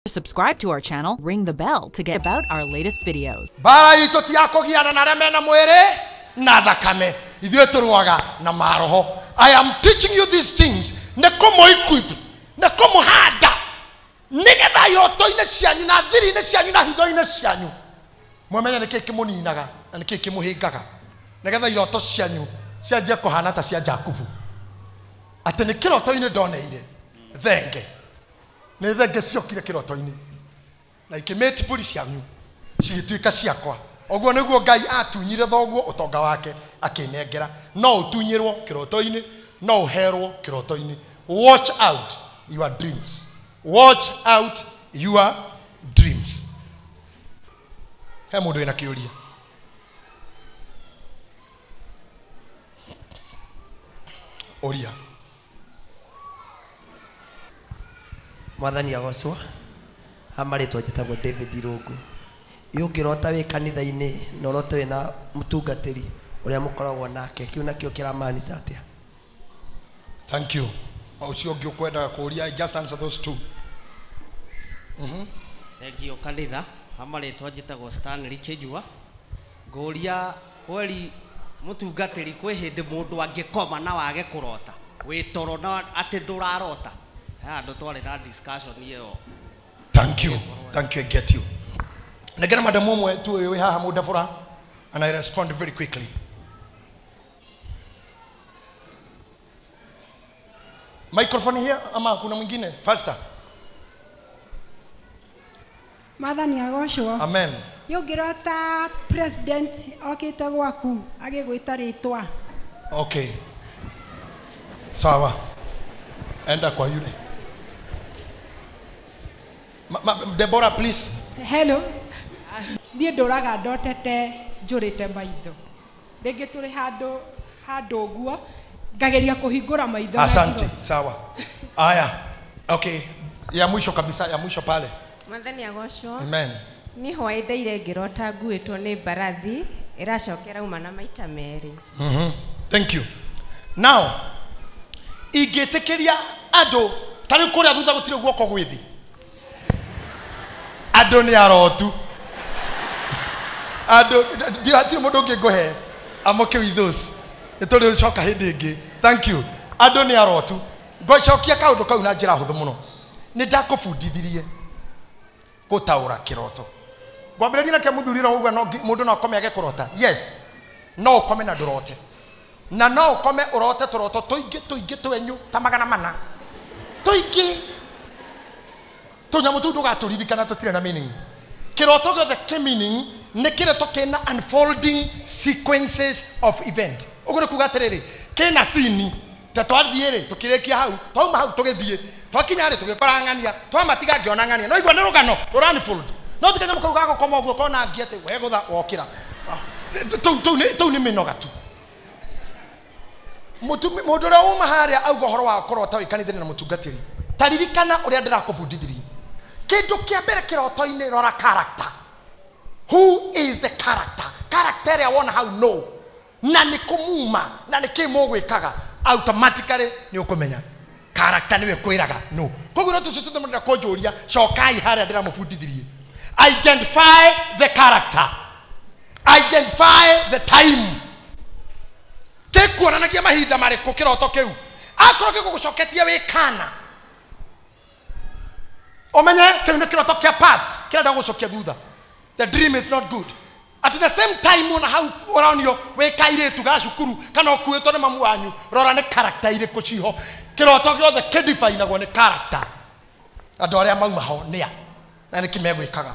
Subscribe to our channel, ring the bell to get about our latest videos. Bara itũ ti ya kũgiana na arĩa mena mwĩrĩ na thakame, ithuĩ tũrũaga na maroho. I am teaching you these things nĩ kũmũ-equip, nĩ kũmũhanda nĩgetha iroto-inĩ cianyu na thiri-inĩ cianyu na hitho-inĩ cianyu mũmenye nĩkĩĩ kĩmũninaga na nĩkĩĩ kĩmũhĩngaga, nĩgetha iroto cianyu cianjie kũhana ta cia Jakubu, atĩ nĩ kĩroto-inĩ ndoneire thenge, nĩ thenge ciokire kĩroto-inĩ na ikĩmĩti mbũri cianyu cigĩtuĩka ciakwa. Ũguo nĩguo Ngai atunyire thoguo ũtonga wake akĩnengera. No ũtunyĩrwo kĩroto-inĩ, no ũherwo kĩroto-inĩ. Watch out your dreams. Watch out your dreams. He mũndũ wĩna kĩũria? Ũria. Mwathani agocwo. Ha marĩtwa njĩtagwo David Irũngũ. Ĩ ũngĩrota wĩ kanitha-inĩ na ũrote wĩna mũtungatĩri ũrĩa mũkoragwo nake, kĩu nakĩo kĩramaanica atĩa? Thank you. Ũcio ũngĩ ũkwendaga kũũria, I just answer those two. Thank you kanitha. Ha marĩtwa njĩtagwo Stanley Kĩnyua. Ngũria kweri mũtungatĩri, kwĩ hĩndĩ mũndũ angĩkoma na wage kũrota wĩ toro na atĩ ndũrarota? He handũ twarĩ na discussion ĩyo. Thank you. Thank you, I get you. Nengera madam ũmwe tu ũyũ wĩ haha mũndabũra, and I respond very quickly. Microphone here ama kuna mwingine? Faster. Mwathani agocwo. Amen. Ũngĩrota president okĩte gwaku agĩgwĩta rĩtwa. Okay. Sawa. Enda kwa yule. Deborah, please. Hello. Niĩ ndũraga ndotete njũrĩte maitho. Rĩngĩ tũrĩ handũ handũ ũguo ngageria kũhingũra maitho na Asante. ngirwo. Sawa. Aya. Okay. Ya mwisho kabisa, ya mwisho pale. Mwathani agocwo. Amen. Niĩ hwaĩ ndaire ngĩrota nguĩtwo nĩ mbarathi ĩracokera uma na maita merĩ. Thank you. Now, ingĩtĩkĩria andũ ta rĩu kũrĩa thutha gũtirĩ guoko gwĩ thĩ. Andũ nĩ arotu. Andũ hatirĩ mũndũ ũngĩ ngũhe. I'm okay with those. Nĩ tũrĩcoka hĩndĩ ĩngĩ. Thank you. Andũ nĩ arotu. Ngũcokia kaũndũ kau na njĩra hũthũ mũno. Nĩ ndakũbundithirie gũtaũra kĩroto. Ngwambĩrĩria na kĩa mũthuri ũrĩa ũguo no mũndũ no akome age kũrota. Yes. No ũkome na ndũrote. Na no ũkome ũrote tũroto tũingĩ tũingĩ twenyu ta 400. Tũingĩ. Tũnyamũ tũu ndũgatũririkana tũtirĩ na meaning. Kĩroto gĩothe kĩ meaning nĩ kĩroto kĩna unfolding sequences of event. Ũguo nĩ kuga atĩrĩrĩ, kĩna scene ta twathiĩ rĩ tũkĩrĩkia hau, twauma hau tũgĩthiĩ, twakinya rĩ tũgĩkora ng'ania, twamatiga ngĩona ng'ania. No igua nĩ rũgano rũra unfold. No ti kanyamũ kau gagũkoma ũguo kona ngi atĩ we gũtha wokĩra. Tũu nĩ mĩnoga tu. Mũndũ ũrĩa uma harĩa auga ũhoro wa kũrota wĩ kanitha-inĩ na mũtungatĩri, ta ririkana ũrĩa ndĩrakũbundithirie. Kĩndũ kĩa mbere kĩroto-inĩ, rora character. Who is the character? Character ĩrĩa wona hau no. Na nĩ kũmuma, na nĩ kĩ mũgwĩkaga, automatically nĩ ũkũmenya. Character nĩwe kwĩraga no. Koguo no tũcio ciothe mũrenda kũnjũria, cokai harĩa ndĩramũbundithirie. Identify the character. Identify the time. Kĩkuonanagia mahinda marĩkũ kĩroto kĩu. Akorwo gĩgũgũcoketie wĩ kana, ũmenye kĩu nĩ kĩroto kĩa past kĩrenda gũgũcokia thutha. The dream is not good. At the same time ona hau ũronio wĩ kairĩtu ga cukuru kana ũkuĩtwo nĩ mamu wanyu, rora nĩ character irĩkũ ciho. Kĩroto gĩothe kĩdifainagwo nĩ character. Andũ arĩa mauma ho nĩa na nĩkĩ megwĩkaga.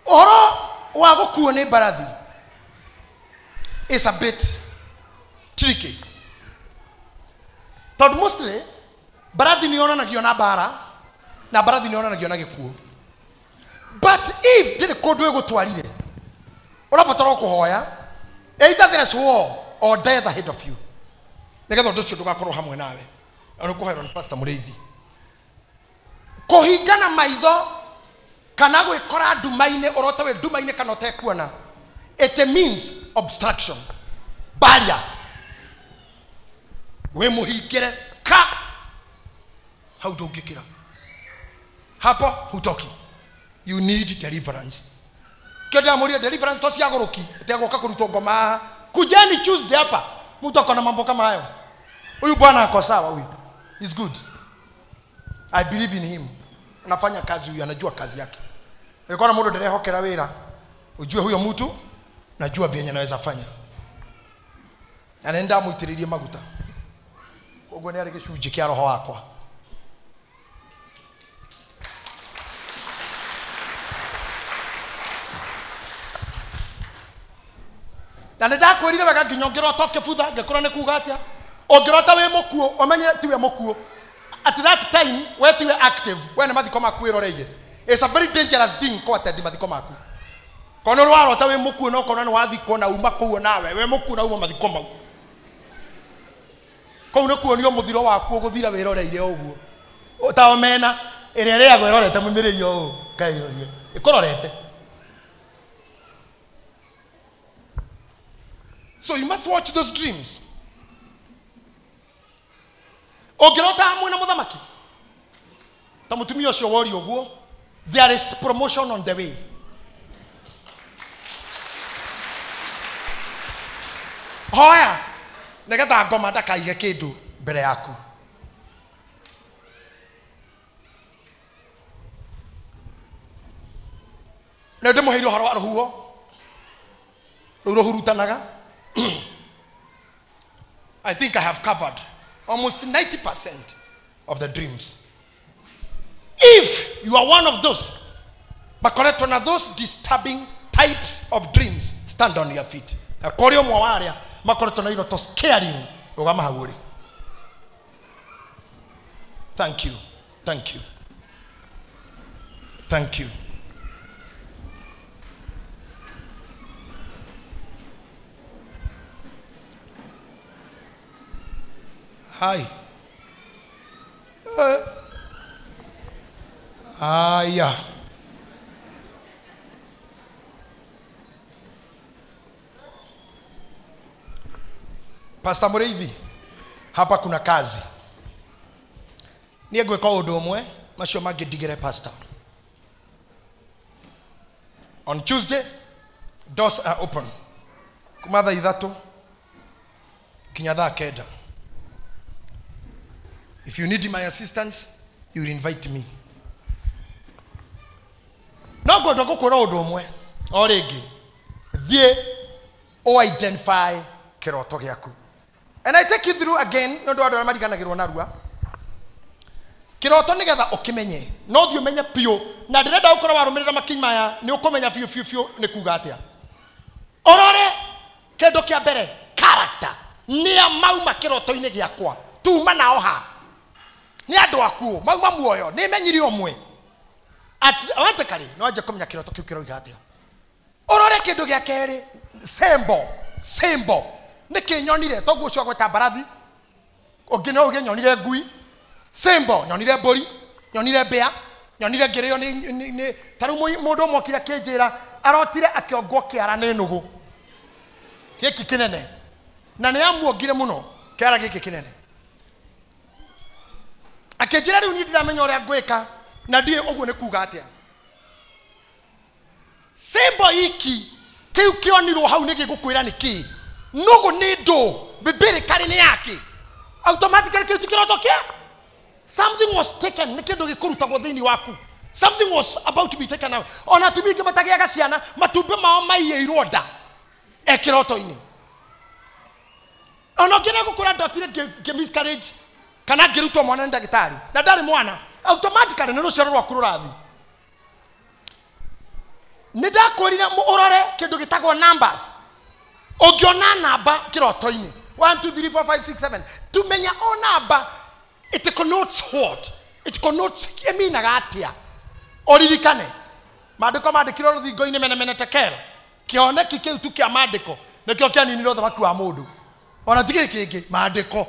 Ũhoro wa gũkuo nĩ mbarathi is a bit tricky. Tondũ mostly mbarathi nĩ yonanagio na mbara na mbarathi nĩ yonanagio na gĩkuũ. But if ndĩrĩ kũndũ ĩgũtwarire, ũrabatara kũhoya either there is war or death ahead of you, nĩgetha ũndũ ũcio ndũgakorwo hamwe nawe. Na nĩ ũkũhoerwo nĩ Pastor Mũrĩithi. Kũhingana maitho kana gwĩkora nduma-inĩ, ũrote wĩ nduma-inĩ kana ũtekuona, it means obstruction, barrier. Wĩ mũhingĩre ka Hau ndũngĩkĩra. Hapo hutoki. You need deliverance. Kĩo ndĩramũria deliverance to cia gũrũki ĩtegũka kũrutwo ngoma haha. Kujeni Tuesday hapa. Mtu akona mambo kama hayo. Huyu bwana ako sawa huyu. He's good. I believe in him. Anafanya kazi huyu, anajua kazi yake. Nilikuwa na mũndũ ndĩrehokera wĩra. Ujue huyo mtu najua vyenye anaweza fanya. Anaenda amũitĩrĩrie maguta. Koguo nĩ arĩ gĩcunjĩ kĩa roho wakwa. Na nĩ ndakwĩrire wega nginya ũngĩrota ũkĩbutha ngĩkorwo nĩ kuga atĩa. Ũngĩrota wĩ mũkuũ ũmenye tiwe mũkuũ. At that time we tiwe active, we nĩ mathiko maku wĩroreirie. It's a very dangerous thing kũattend mathiko maku. Kono rwarota wĩ mũkuũ no kono nĩ wathikwo na uma kũu nawe wĩ mũkuũ na uma mathiko mau. Kũu nĩ kuonio mũthiro waku ũgũthira wĩroreire ũguo. Ta omena ĩrĩa ĩrĩagwo ĩrorete mũmĩrĩio ũũ Ngai ũrie ĩkũrorete. So you must watch those dreams. Ũngĩrota hamwe na mũthamaki ta mũtumia ũcio worio ũguo, there is promotion on the way. Hoya nĩgetha ngoma ndakaige kĩndũ mbere yaku. Nĩ ndĩmũheire ũhoro wa rũhuho rũu rũhurutanaga. I think I have covered almost 90% of the dreams. If you are one of those makoretwo na those disturbing types of dreams, stand on your feet. Kũrĩ ũmwe wa arĩa makoretwo na iroto scaring, rũgama hau ũrĩ. Thank you. Thank you. Thank you. Hi. Aya. Pastor Mureithi, hapa kuna kazi. Niĩ ngwĩka ũndũ ũmwe, macio mangĩ ndigĩre pastor. On Tuesday, doors are open. Kuma thaa 3 kinya thaa 9. If you need my assistance, you will invite me. No ngwenda gũkwĩra ũndũ ũmwe o rĩngĩ, thiĩ ũ-identify kĩroto gĩaku. And I take you through again, nĩ ũndũ wa andũ arĩa mariganagĩrwo narua. Kĩroto nĩgetha ũkĩmenye, no thiĩ ũmenye biũ, na ndĩrenda ũkorwo warũmĩrĩra makinya maya, nĩ ũkũmenya biũ biũ biũ nĩ kuga atĩa. Ũrore kĩndũ kĩa mbere, character. Nĩa mauma kĩroto-inĩ gĩakwa, tuma nao ha. Nĩ andũ akuũ, mauma muoyo, nĩ menyire ũmwe. Automatically, no anjie kũmenya kĩroto kĩu kĩroiga atĩa. Ũrore kĩndũ gĩa kerĩ, symbol, symbol. Nĩkĩ nyonire, toguo ũcio agweta mbarathi, ũngĩ no uge nyonire ngui, symbol, nyonire mbũri, nyonire mbĩa, nyonire ngĩrĩo nĩ ta rĩu mũndũ ũmwe okire akĩnjĩra arotire akĩongwo kĩara nĩ nũgũ gĩkĩ kĩnene, na nĩ amuongire mũno kĩara gĩkĩ kĩnene. Akĩnjĩra rĩu niĩ ndiramenya ũrĩa ngwĩka na ndiũĩ ũguo nĩ kuga atĩa. Symbol iki kĩu kĩonirwo hau nĩ gĩgũkwĩra nĩ kĩĩ. Nũgũ nĩ ndũ, mbĩmbĩrĩ nĩ yake. Automatically kĩu ti kĩroto kĩa. Something was taken, nĩ kĩndũ gĩkũrutagwo thĩinĩ waku. Something was about to be taken out. Ona atumia aingĩ matagĩaga ciana, matumbĩ mao maiyĩirwo nda e kĩroto-inĩ. Ona ũngĩ nĩgũkũra ndotire ngĩ miscarriage kana ngĩrutwo mwana nĩ ndagĩtarĩ na ndarĩ mwana, automatically nĩ rũciaro rwaku rũrathiĩ. Nĩ ndakwĩrire ũrore kĩndũ gĩtagwo numbers. Ũngĩona namba kĩroto-inĩ 1 2 3 4 5 6 7, tumenya o namba it connotes what? It connotes ĩminaga atĩa. Ũririkane maandĩko mandĩkirwo rũthingo-inĩ mene mene tekel. Kĩoneki kĩu tu kĩa maandĩko nĩkĩo kĩaninire ũthamaki wa mũndũ. Ona ti gĩkĩ kĩngĩ, maandĩko.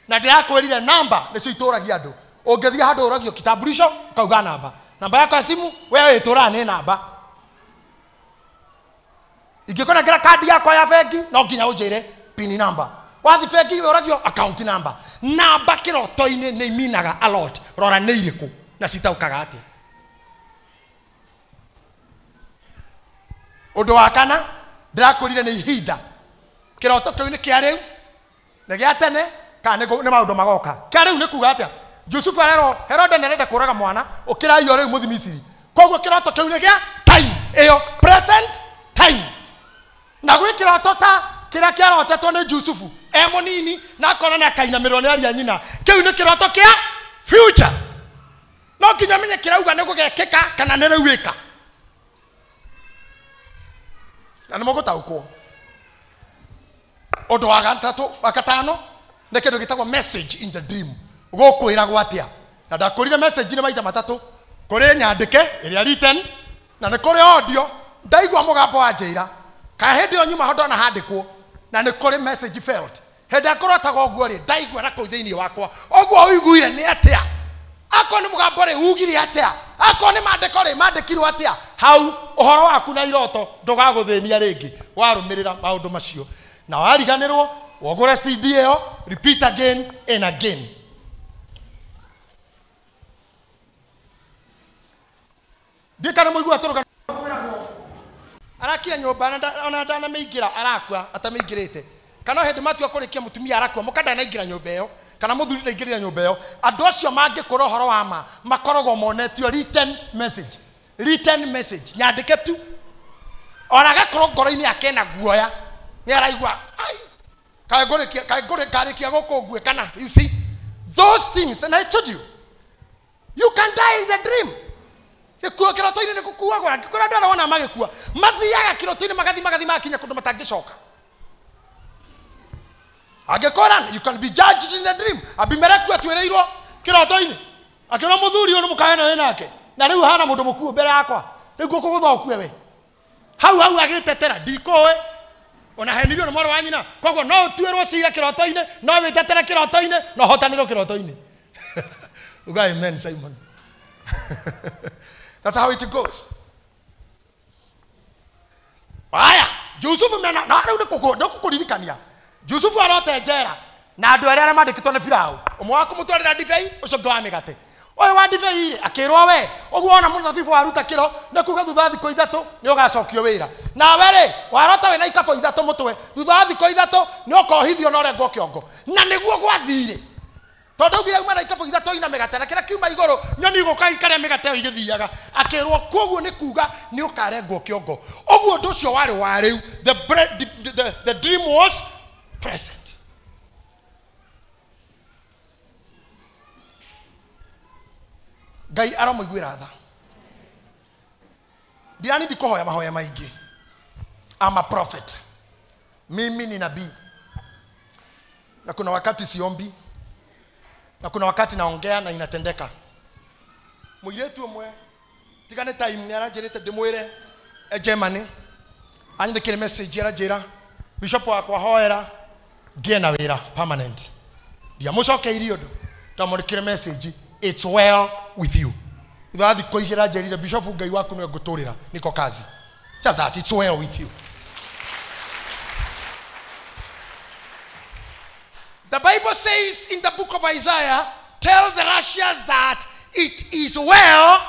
Na ndĩrakwĩrire namba nĩcio itũragia andũ. Ũngĩthiĩ handũ ũragio kitambulisho ũkauga namba. Namba yako ya simu wewe ĩtũraga nĩ namba. Ingĩkũnengera kandi yakwa ya bengi no nginya ũnjĩre pin number. Wathi bengi ũragio account number. Namba kĩroto-inĩ nĩ iminaga a lot. Rora nĩ irĩkũ na citaũkaga atĩa. Ũndũ wa kana ndĩrakũrire nĩ ihinda. Kĩroto kĩu nĩ kĩa rĩu, nĩ gĩa tene, kana nĩ maũndũ magoka. Kĩa rĩu nĩ kuga atĩa? Jusufu arerwo Herode nĩarenda kũraga mwana, ũkĩraiyo rĩu mũthi Misiri. Koguo kĩroto kĩu nĩ gĩa time ĩyo, present time. Na gwĩ kĩroto ta kĩrĩa kĩarotetwo nĩ Jusufu e mũnini na akona nĩ akainamĩrĩrwo nĩ aria nyina. Kĩu nĩ kĩroto kĩa future. No nginya menye kĩrauga nĩ gũgekĩka kana nĩ rĩu wĩka. Na nĩ mũgũtaũkwo. Ũndũ wa gatatũ, wa gatano nĩ kĩndũ gĩtagwo message in the dream. Gũkwĩragwo atĩa? Na ndakũrire message nĩ maita matatũ. Kũrĩ nyandĩke ĩrĩa written na nĩ kũrĩ audio ndaigua mũgambo wa njĩra. Ka hĩndĩ ĩyo nyuma ho ndona handĩkwo na nĩ kũrĩ message felt. Hĩndĩ ĩrĩa kũrotaga ũguo rĩ ndaigua na kũu thĩinĩ wakwa. Ũguo ũiguire nĩ atĩa? Akorwo nĩ mũgambo rĩ ugire atĩa? Akorwo nĩ mandĩko rĩ mandĩkirwo atĩa? Hau ũhoro waku na iroto ndũgagũthĩnia rĩngĩ warũmĩrĩra maũndũ macio. Na wariganĩrwo wogũre CD ĩyo repeat again and again. Ndiĩ kana mũigua tũrũgano arakira nyũmba ona ndanamĩingĩra arakua atamĩingĩrĩte. Kana hĩndĩ matua kũrĩkia mũtumia arakua mũka ndanaingĩra nyũmba ĩyo kana mũthuri ndaingĩrire nyũmba ĩyo. Andũ acio mangĩkũra ũhoro wa ma makoragwo monetio written message. Written message nyandĩke tu. Ona agakorwo ngoro-inĩ yake ena guoya nĩ araigua ai kaĩ ngũrĩkia kaĩ ngũrĩ karĩkia gũkũ ngue kana. You see those things, and I told you you can die in the dream. Gĩkuo kĩroto-inĩ nĩ gũkuagwo. Angĩkorwo andũ arĩa wona magĩkua mathiaga kĩroto-inĩ magathi magathi magakinya kũndũ matangĩcoka. Angĩkora you can be judged in the dream. Abimeleku atuĩrĩirwo kĩroto-inĩ akĩona mũthuri ũyũ nĩ mũkaena wĩ nake na rĩu hana mũndũ mũkuũ mbere yakwa rĩu ngũkũgũtha ũkue we. Hau hau agĩtetera ndikũĩ ona henirio nĩ mwarĩ wa nyina. Koguo no ũtuĩrwo cira kĩroto-inĩ, no wĩtetere kĩroto-inĩ, no ũhotanĩrwo kĩroto-inĩ. Uga amen Simon. That's how it goes. Aya, Jusufu mena na rĩu nĩ kũkũririkania. Jusufu arote njera na andũ arĩa mandĩkĩtwo nĩ Firaũ. Ũmwe wa kũmũtwarĩra ndibei, ũcio ũngĩ wa mĩgate. Ũyũ wa ndibei rĩ akĩrwo we, ũguo wona mũthabibũ waruta kĩro nĩ kuga thutha wa thikũ ithatũ nĩ ũgacokio wĩra. Nawe rĩ warota wĩna ikabũ ithatũ mũtwe, thutha wa thikũ ithatũ nĩ ũkohithio na ũrengwo kĩongo. Na nĩguo gwathire. Tondũ augire auma na ikabũ ithatũ ina mĩgate na kĩrĩa kiuma igũrũ nyoni igũka ikarĩa mĩgate ĩyo igĩthiaga. Akĩrwo koguo nĩ kuga nĩ ũkarengwo kĩongo. Ũguo ũndũ ũcio warĩ wa rĩu. The dream was present. Ngai aromũiguĩra tha. Ndirani ndikũhoya mahoya maingĩ. I'm a prophet. Mimi ni nabii. Na kuna wakati siombi. Na kuna wakati naongea na inatendeka. Mũirĩtu ũmwe tiga nĩ time nĩ aranjĩrĩte ndĩmwĩre e Germany. Anyandĩkĩre message aranjĩra bishop wakwa hoera ngĩe na wĩra permanent. Ndiamũcokeirie ũndũ. Ndamũrĩkĩre message it's well with you. Thutha wa thikũ igĩrĩ anjĩrire bishop Ngai waku nĩwe ngũtũrĩra niko kazi. Just that, it's well with you. The Bible says in the book of Isaiah, tell the righteous that it is well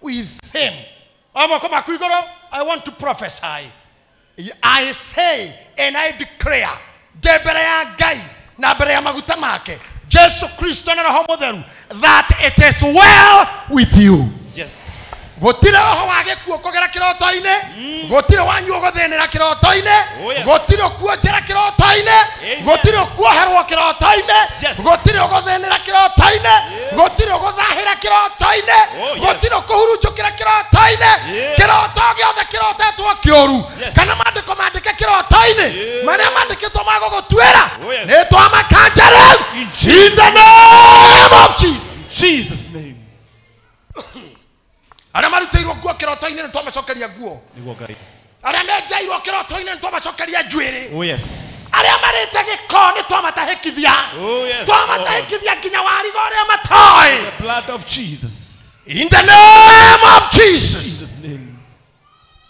with him. I want to prophesy. I say and I declare, mbere ya Ngai na mbere ya maguta make, Jesu Kristo na Roho Mũtheru, that it is well with you. Yes. Gũtirĩ roho wa gĩkuũ kũgera kĩroto-inĩ, gũtirĩ wanyu ũgũthĩnĩra kĩroto-inĩ, gũtirĩ ũkuonjera kĩroto-inĩ, gũtirĩ ũkuoherwo kĩroto-inĩ, gũtirĩ ũgũthĩnĩra kĩroto-inĩ, gũtirĩ ũgũthahĩra kĩroto-inĩ, gũtirĩ ũkũhurunjũkĩra kĩroto-inĩ. Kĩroto gĩothe kĩrotetwo kĩũru kana mandĩko mandĩke kĩroto-inĩ marĩa mandĩkĩtwo ma gũgũtuĩra nĩ twamakanja rĩu in the name of Jesus. Jesus name. Arĩa marutĩirwo nguo kĩroto-inĩ nĩ twamacokeria nguo. Nĩguo Ngai. Arĩa menjeirwo kĩroto-inĩ nĩ twamacokeria njuĩrĩ. Oh yes. Arĩa marĩte gĩko nĩ twamatahĩkithia. Oh yes. Twamatahĩkithia nginya wariga ũrĩa matoĩ. The blood of Jesus. In the name of Jesus. Jesus name.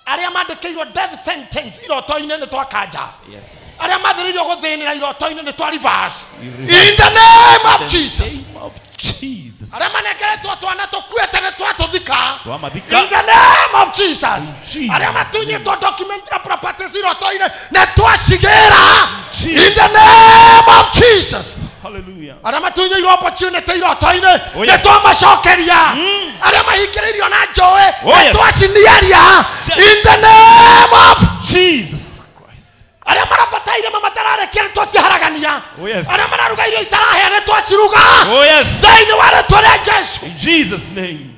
Arĩa mandĩkĩirwo death sentence iroto-inĩ nĩ twakanja. Yes. Arĩa mathĩrĩirio gũthĩnĩra iroto-inĩ nĩ twa reverse. We In the name of The Jesus. name of Jesus. Arĩa manengeretwo twana tũkuĩte nĩ twatũthika. Twamathika. In the name of Jesus. In Jesus' Arĩa matunyĩtwo document na properties iroto-inĩ nĩ twacigĩra. Jesus. In the name of Jesus. Hallelujah. Arĩa matunyĩirwo opportunity iroto-inĩ Oh, nĩ yes. twamacokeria. Arĩa mahingĩrĩirio na njũĩ Oh, nĩ yes. twaciniaria. Yes. In the name of Jesus Christ. arĩa marambataire matararekia nĩ twaciharagania. Oh, yes. Arĩa mararuga irio itarahĩa nĩ twaciruga. Oh yes. Thĩinĩ wa rĩtwa rĩa Jesu. In Jesus' name.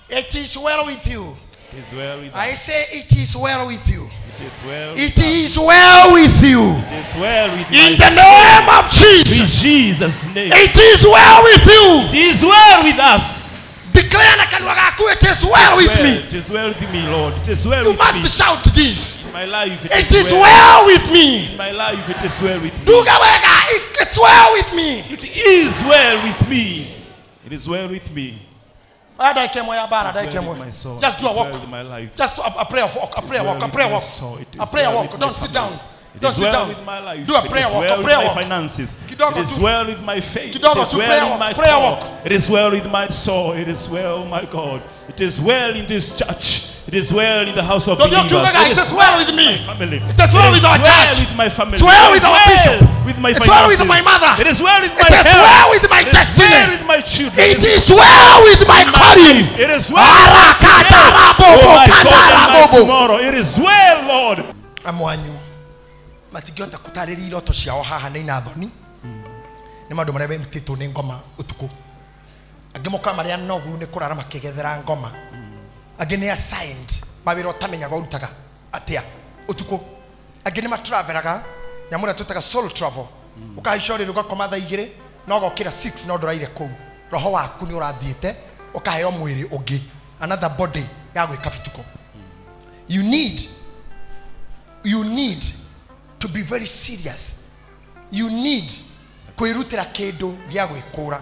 It is well with you. It is well with I us. say it is well with you. It is well. It with us. is well with you. It is well with In my the soul. name of In Jesus. Jesus' name. It is well with you. It is well with us. Declare na kanua gaku, it is well with Well, me. It is well with me, Lord. It is well You with me. must shout this. In my life, It is well with me. In my life, it is well with me. Duga wega, it's well with me. It is well with me. It is well with me. Oya ndagĩka ĩmwe ya mbara, It is ndagĩka well with ĩmwe. my soul. Just do It a is well walk. with my life. Just a prayer walk, a It is prayer well walk, a with prayer my walk. soul. It A is prayer well walk. with Don't my sit family. down. It Don't is sit well down. with my life. Do a It prayer is walk, well a with prayer my walk. finances. Kidogo It is tu. well with my faith. Kidogo It is tu, well prayer in walk, my prayer call. walk. It is well with my soul. It is well, my God. It is well in this church. It is well in the house of Don't you believers. kiugaga, it is well with me. my family. It is well with our church. with my family. It's well with It is our well bishop. With my It's well with finances. my mother. It is well with It my is health. well with my It is destiny. well with my children. It is well with my calling. It is well. Arakatarabobo, Oh my God, and my kandarabobo. tomorrow. It is well, Lord. Amwanyu matingĩhota gũtarĩria iroto ciao haha nĩ ina thoni nĩ maũndũ marĩa mekĩtwo nĩ ngoma ũtukũ. Angĩ mokaga marĩa nogu nĩ kũrara makĩgethera ngoma. Angĩ nĩ assigned mawĩra ũtamenyaga ũrutaga atĩa ũtukũ. Angĩ nĩ matraveraga nyamũ ĩrĩa twĩtaga soul travel. Ũkahaica ũrĩrĩ ũgakoma thaa igĩrĩ na ũgokĩra 6 no ndũraire kũu. Roho waku nĩ ũrathiĩte ũkaheo mwĩrĩ ũngĩ, another body ya gwĩka bituko. You need to be very serious. You need kwĩrutĩra kĩndũ gĩa gwĩkũra.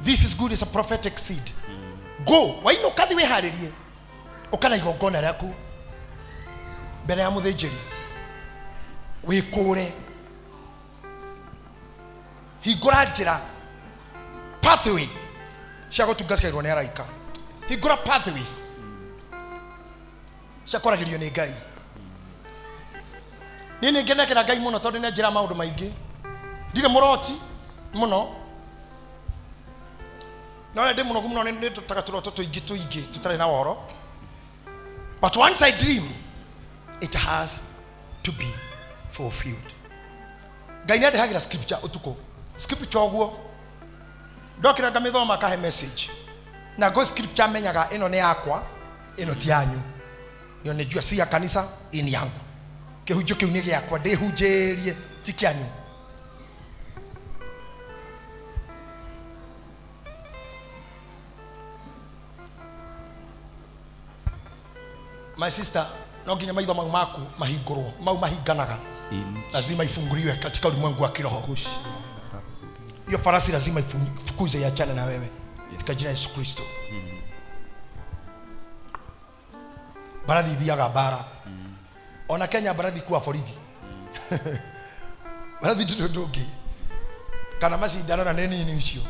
This is good as a prophetic seed. Go, wainũka thiĩ wĩharĩrie. Ũka na igongona rĩaku mbere ya mũthĩnjĩri. Wĩkũre. Hingũra njĩra, pathway cia gũtungatĩrwo nĩ araika. Hingũra pathways cia kwaragĩrio nĩ Ngai. Niĩ nĩ ngenagĩra Ngai mũno tondũ nĩ njĩra maũndũ maingĩ. Ndirĩ mũroti mũno. No rĩrĩa ndĩ mũnogu mũno nĩ ndutaga tũroto tũingĩ tũingĩ tũtarĩ na ũhoro. But once I dream, it has to be fulfilled. Ngai nĩ andehagĩra scripture ũtukũ. Scripture ũguo. Ndokĩra ngamĩthoma akahe message. Na go scripture menyaga ĩno nĩ yakwa, ĩno ti yanyu. Ĩyo nĩ njua si ya kanitha, ĩ nĩ yangu. Kĩhunjio kĩu nĩ gĩakwa, ndĩhunjĩrie, ti kĩanyu. My sister, no nginya maitho mau maku mahingũrwo, mau mahinganaga. Lazima ifunguliwe katika ulimwengu wa kiroho. Hiyo farasi lazima ifukuze, iachane na wewe. Katika jina la Yesu Kristo. Mbarathi ithiaga mbara. Ona Kenya mbarathi kuwa borithi. Mbarathi ti ũndũ ũngĩ. Kana macindano na nĩ nini icio.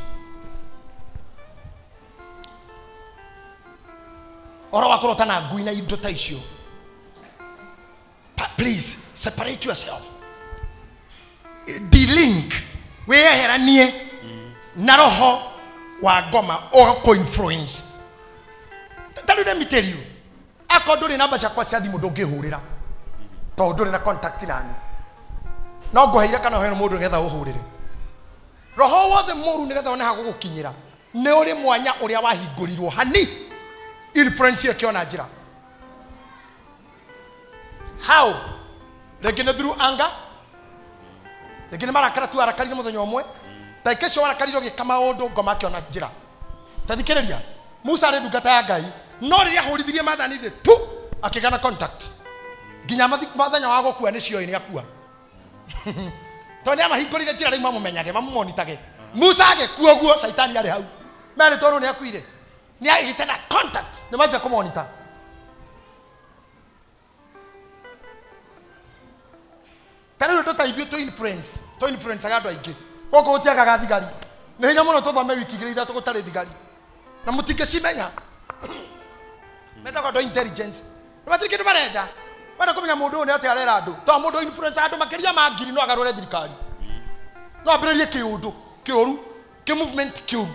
Ũhoro wa kũrota na ngui na indo ta icio. Please separate yourself. Delink. Wĩyeheranie na roho wa ngoma ũgakũ influence. Ta rĩu let me tell you. Akorwo ndũrĩ namba ciakwa cia thimũ ndũngĩhũrĩra. Tondũ ndũrĩ na contact nani. No ngũheire kana ũhe mũndũ nĩgetha ũhũrĩre. Roho wothe mũru nĩgetha one ha gũgũkinyĩra. Nĩ ũrĩ mwanya ũrĩa wahingũrirwo hani. Influence ĩyo ĩkĩona njĩra. How? Rĩngĩ nĩ through anger. Rĩngĩ nĩ marakara tu arakarire mũthenya ũmwe. Ta kesho warakarire ũgĩka maũndũ ngoma akĩona njĩra. Ta thikĩrĩria. Musa arĩ ndungata ya Ngai. No rĩrĩa ahũrithirie maathani thĩ tu akĩgĩa na contact. Nginya mũthenya wa gũkua nĩ cioĩ nĩ akua. Tondũ nĩ amahingũrire njĩra rĩu mamũmenyage, mamũmonitage. Musa agĩkua ũguo, Caitani arĩ hau. Merĩtwo nũ nĩ akuire. Nĩ agĩte na contact, nĩ manjia kũmonita. Ta rĩu andũ ta ithuĩ tũ influence, tũ influenceaga andũ aingĩ. Gũkũ gũtiagaga thigari. Nĩ hinya mũno tũthome wiki igĩrĩ ithatũ gũtarĩ thigari. Na mũtingĩcimenya. Metagwo andũ a intelligence. Nĩ matirĩ kĩndũ marenda. Marenda kũmenya mũndũ ũyũ nĩ atĩa arera andũ. Tondũ mũndũ influence andũ makĩria ma ngiri no agarũre thirikari. No ambĩrĩrie kĩũndũ kĩũru, kĩ movement kĩũru.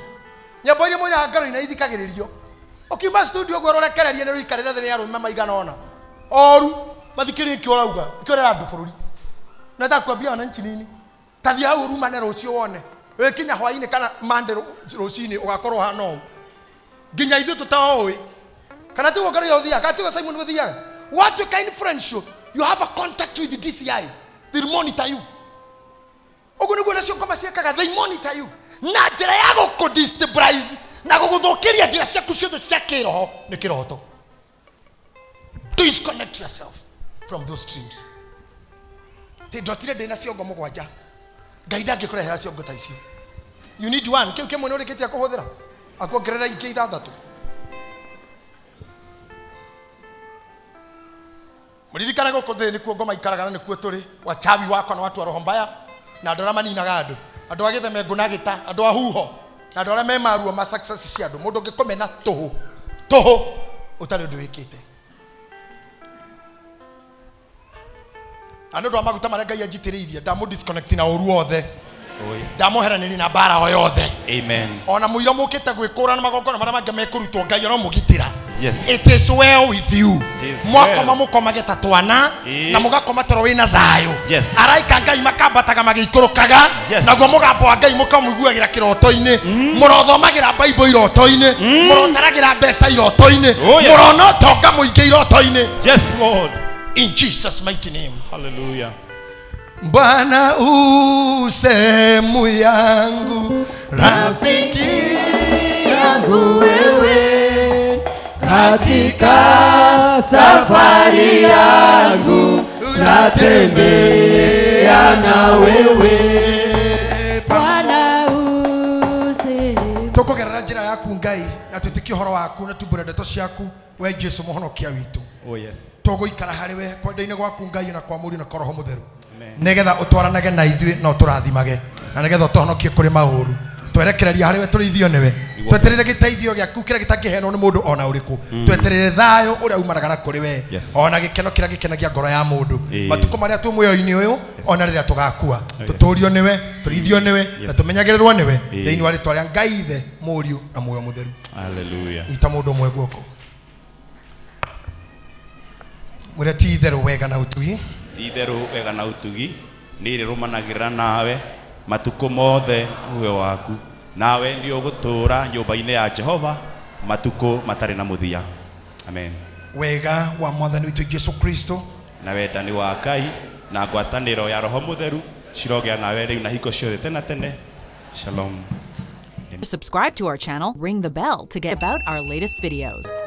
Nyambo iria mũinaga ngaro-inĩ ithikagĩrĩrio. Ũkiuma studio ũguo ũrekererie nĩ ũikarĩre thĩ nĩ arũme maigana ũna. Oru mathikĩrĩrie kĩo ũrauga, kĩo ũrera andũ bũrũri. Nataka kuambia wananchi nini? Tathiĩ hau ũrumane rũciũ wone. Wĩkinya hwaĩ-inĩ kana Monday rũcinĩ ũgakorwo hana ũũ. Nginya ithuĩ tũtaoĩ. Kana tiguo ngaro ĩyo ũthiaga, kana tiguo Simon gũthiaga. Watuĩka influential, you have a contact with the DCI. They'll monitor you. Ũguo nĩguo nacio ngoma ciĩkaga, they monitor you. Na njĩra ya gũkũ destabilize na gũgũthũkĩria njĩra ciaku ciothe cia kĩroho nĩ kĩroto. Disconnect yourself from those dreams. Ti ndotire ndĩna ciongo mũgwanja. Ngai ndangĩkũrehera ciongo ta icio. You need one. Kĩu kĩmwe nĩ ũrĩkĩtie kũhũthĩra. Akuongerera ingĩ ithathatũ. Mũririkane gũkũ thĩ nĩkuo ngoma ikaraga na nĩkuo tũrĩ. Wachawi wakwa na watu wa roho mbaya na andũ arĩa maninaga andũ. Andũ a gĩtheme ngũ na gĩta, andũ a huho na andũ arĩa me maruo ma success cia andũ. Mũndũ ũngĩkũmena tũhũ tũhũ ũtarĩ ũndũ wĩkĩte. Na nĩ ũndũ wa maguta marĩa Ngai anjitĩrĩirie, ndamũ disconnect na ũru wothe. Ndamũheranĩria na mbara o yothe. Amen. Ona mũira mũkĩte gwĩkũra na magongona marĩa mangĩ mekũrutwo, Ngai aromũgitĩra. Yes. It is well with you. Mwakoma mũkomage ta twana na mũgakoma toro wĩna thayũ. Yes. Araika Ngai makambataga magĩikũrũkaga. Yes. Naguo mũgambo wa Ngai mũkamũiguagĩra kĩroto-inĩ. Mũrothomagĩra Bible iroto-inĩ. Mũrotaragĩra mbeca iroto-inĩ. Oh, yes. Mũrona ũtonga mũingĩ iroto-inĩ. Yes, Lord. In Jesus mighty name. Hallelujah. Bwana u sehemu yangu, rafiki yangu wewe, katika safari yangu natembea na wewe. Bwana u sehemu. Tukugerera njira yaku Ngai na twitikie uhoro waku na tumbure ndeto ciaku we Jesu muhonokia witu. Oh yes. Tũgũikara harĩ we kwenda-inĩ gwaku Ngai na kwa Mũriũ na kwa Roho Mũtheru. Nĩgetha ũtwaranage na ithuĩ na ũtũrathimage na nĩgetha ũtũhonokie kũrĩ maũru. Twerekereria harĩ we tũrĩithio nĩwe. Tweterere gĩteithio gĩaku kĩrĩa gĩtangĩheanwo nĩ mũndũ ona ũrĩkũ. Tweterere thayũ ũrĩa umanaga na kũrĩ we ona gĩkeno kĩrĩa gĩkenagia ngoro ya mũndũ. Matukũ marĩa twĩ muoyo-inĩ ũyũ ona rĩrĩa tũgakua tũtũrio nĩwe, tũrĩithio nĩwe na tũmenyagĩrĩrwo nĩwe thĩinĩ wa rĩtwa rĩa Ngai Ithe, Mũriũ na Muoyo Mũtheru. Hallelujah. Ita mũndũ ũmwe guoko. Mwĩre ti itherũ wega na ũtugi. Ti itherũ wega na ũtugi nĩ irĩrũmanagĩrĩra nawe matukũ mothe muoyo waku, nawe nĩ ũgũtũũra nyũmba-inĩ ya Jehova matukũ matarĩ na mũthia. Amen. Wega wa Mwathani witũ Jesu Kristo na wendani wa Ngai na ngwatanĩro ya Roho Mũtheru cirogĩa nawe rĩu na hingo ciothe tene tene. Shalom. Subscribe to our channel, ring the bell to get about our latest videos.